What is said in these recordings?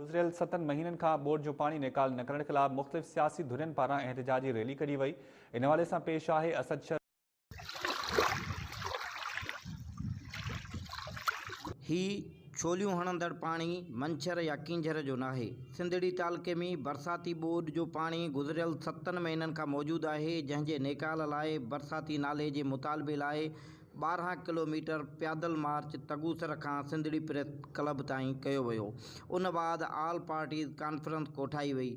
گذريل ستن مهينن کان ٻوڏ جو پاڻي نيڪال نه ڪرڻ خلاف مختلف سياسي ڌرين پاران احتجاجي ريلي ڪڍي وئي. ان حوالي سان پيش آهي اسد شر. هي ڇوليون هڻندڙ پاڻي منڇر يا ڪينجهر جو ناهي. سنڌڙي تعلقي ۾ برساتي ٻوڏ جو پاڻي گذريل ستن مهينن کان موجود آهي، جنهن جي نيڪال لاء برساتي نالي جي مطالبي لاء 12 ڪلوميٽر پيادل مارچ تگوسر کان سنڌڙي پريس ڪلب تائين ڪيو ويو، ان بعد آل پارٽيز ڪانفرنس ڪوٺائي وئي،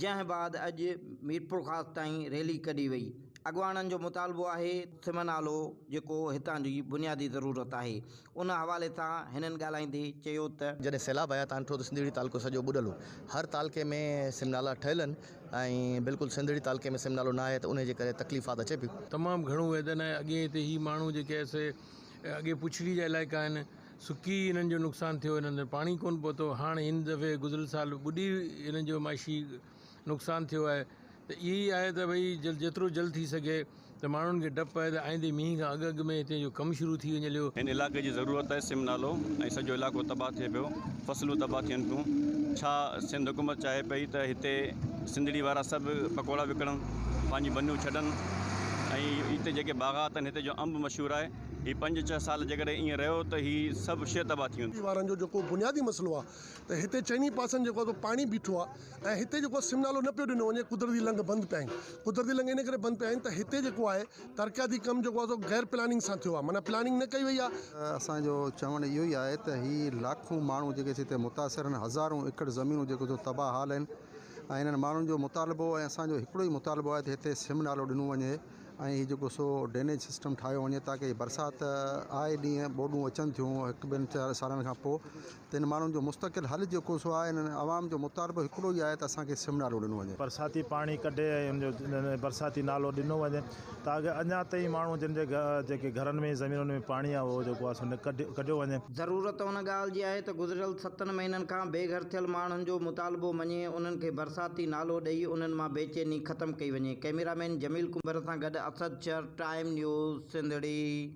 جنهن بعد اڄ ميرپورخاص تائين ريلي ڪڍي وئي، اڳواڻن جو مطالبو آهي ته سم نالو جيڪو هتان جي بنيادي ضرورت آهي، ان حوالي سان هنن ڳالهائيندي چيو ته. جڏهن سيلاب آيا تان ڏٺو ته سنڌڙي تعلقو سڄو ٻڏل هو، هر تعلقي ۾ سم نالا ٺهيل آهن ۽ بلڪل سنڌڙي تعلقي ۾ سم نالو نه آهي ته انهي جي ڪري تڪليفات اچي پئي. تمام گهڻو ويدن آهي اڳي هتي هي ماڻهو جيڪي آهي سي اڳي پڇڙي جا علائقا آهن سڪي انهن جو نقصان ٿيو انهن تي پاڻي ڪونه پهتو هاڻ هن دفعي گذريل سال ٻڏي انهن جو معاشي نقصان ٿيو آهي ته اهي ئي آهي ته ڀئي جيترو جلد ٿي سگهي ته ماڻهن کي ڊپ آهي ته آئيندي مينهن کان اڳ اڳ ۾ هتي جو ڪم شروع ٿي وڃي هليو. هن علائقي جي ضرورت آهي سم نالو ۽ سڄو علائقو تباهه ٿئي پيو فصلون تباهه ٿين پيون ڇا سنڌ حڪومت چاهي پئي ته هتي سنڌڙي وارا سڀ پڪوڙا وڪڻن پنهنجي ٻنيون ڇڏن ۽ هتي جيڪي باغات آهن هتي جو انب مشهور آهي هي پنج ڇهه سال جيڪڏهن ائين رهيو ته هي سڀ شيء تباهه ٿي ويندي. وارن جو جيڪو بنيادي مسئلو آهي ته هتي چئني پاسن جيڪو آهي سو پاڻي بيٺو آهي ۽ هتي جيڪو آهي سم نالو نه پيو ڏنو وڃي قدرتي لنگهه بند پيا آهن قدرتي لنگهه ان ڪري بند پيا آهن ته هتي جيڪو آهي ترقياتي ڪم جيڪو آهي سو غير پلاننگ سان ٿيو آهي معنيٰ پلاننگ نه ڪئي وئي آهي. اسان جو چوڻ اهو ئي آهي ته هي لاکون ماڻهو جيڪي هتي متاثر آهن هزارون ايڪڙ زمينون جيڪو سو تباهه حال آهن ۽ انهن ماڻهن جو مطالبو ۽ اسان جو هڪڙو ئي مطالبو آهي ته هتي سم نالو ڏنو وڃي ۽ هي جيڪو سو ڊرينيج سسٽم ٺاهيو وڃي تاڪه برسات آئي ڏينهن ٻوڏون اچن ٿيون هڪ ٻن چار سالن کان پوء ته ان ماڻهن جو مستقل حل جيڪو سو آهي انهن عوام جو مطالبو هڪڙو ئي آهي ته اسان کي سم نالو ڏنو وڃي. برساتي پاڻي ڪڍي ۽ ان جو برساتي نالو ڏنو وڃي تاڪه اڃا تائين ماڻهو جن جي جيڪي گهرن ۾ زمينن ۾ پاڻي آهي اهو جيڪو آهي سو نه ڪڍيو وڃي. ضرورت ان ڳالهه جي آهي ته گذريل ستن مهينن کان بي گهر ٿيل ماڻهن جو مطالبو مڃي انهن کي برساتي نالو ڏئي انهن مان بيچيني ختم ڪئي وڃي. ڪئميرا مين جميل ڪنڀر سان گڏ اسد شر، ٽائيم نيوز، سنڌڙي.